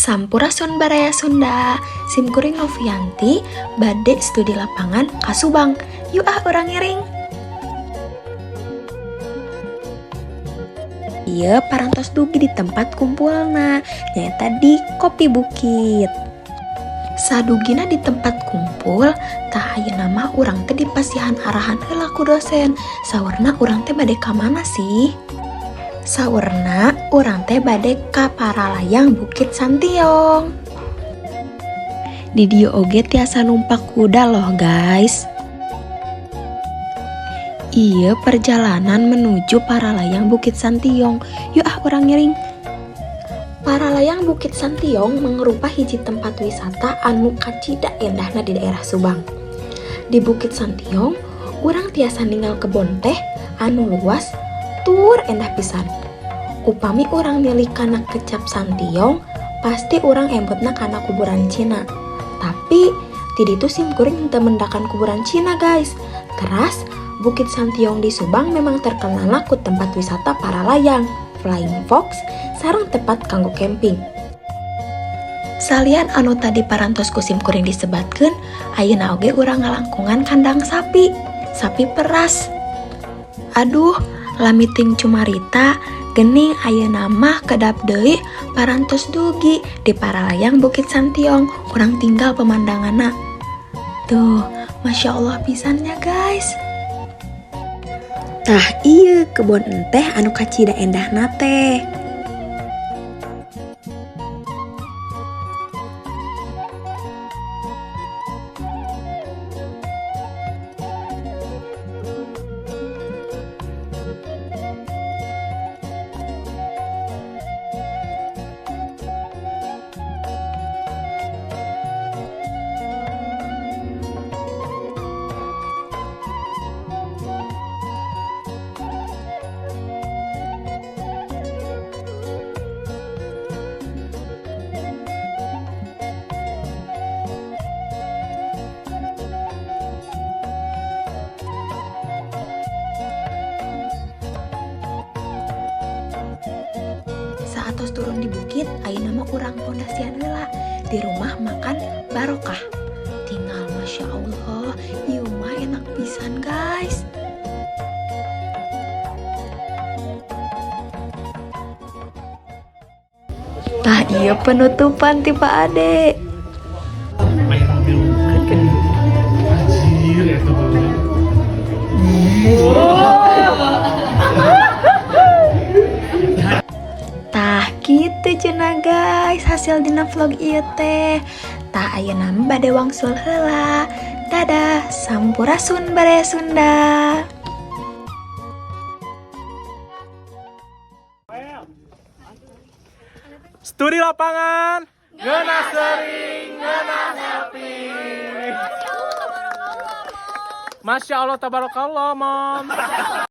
Sampurasun, Baraya Sunda. Simkuring Novianti bade studi lapangan ka Subang. Yuk ah, urang ngiring. Ieu parantos dugi di tempat kumpulna, nyaeta di Kopi Bukit. Sadugina di tempat kumpul, tah, ayeuna mah urang teh dipasihan arahan heula ku dosen. Saurna urang teh bade ka mana sih? Saurna urang teh bade ka Paralayang Bukit Santiong. Di dieu oge tiasa numpak kuda loh, guys. Ieu perjalanan menuju Paralayang Bukit Santiong. Yuk ah, urang ngiring. Paralayang Bukit Santiong mangrupa hiji tempat wisata anu kacida endahna di daerah Subang. Di Bukit Santiong, urang tiasa ningal kebon teh anu luas tur endah pisan. Upami urang milih kana kecap Santiong, pasti urang emutna kana kuburan Cina. Tapi ti ditu sim kuring teu mendakan kuburan Cina, guys. Teras Bukit Santiong di Subang memang terkenal ku tempat wisata paralayang, flying fox, sareng tempat kanggo camping. Salian anu tadi parantos ku sim kuring disebatkeun, ayeuna oge urang ngalangkungan kandang sapi, sapi peras. Aduh, lami teuing cumarita, gening ayeuna mah kedap deui parantos dugi di Paralayang Bukit Santiong. Urang tingal pemandanganna. Tuh, Masya Allah pisan nya, guys. Tah, ieu kebon teh anu kacida endahna teh. Saatos turun di bukit, ayeuna mah urang pondasian heula di rumah makan Barokah. Tingal, Masya Allah, ieu mah enak pisan, guys. Tah, ieu penutupan ti Pak Ade. Anjir, itu baru. Tah, gitu cenah, guys, hasil dina vlog ieu teh. Tah, ayeuna mah bade wangsul heula. Dadah, sampurasun, Baraya Sunda. Studi lapangan, ngeunah sering, ngeunah happy. Masya Allah, tabarakallah, Mom.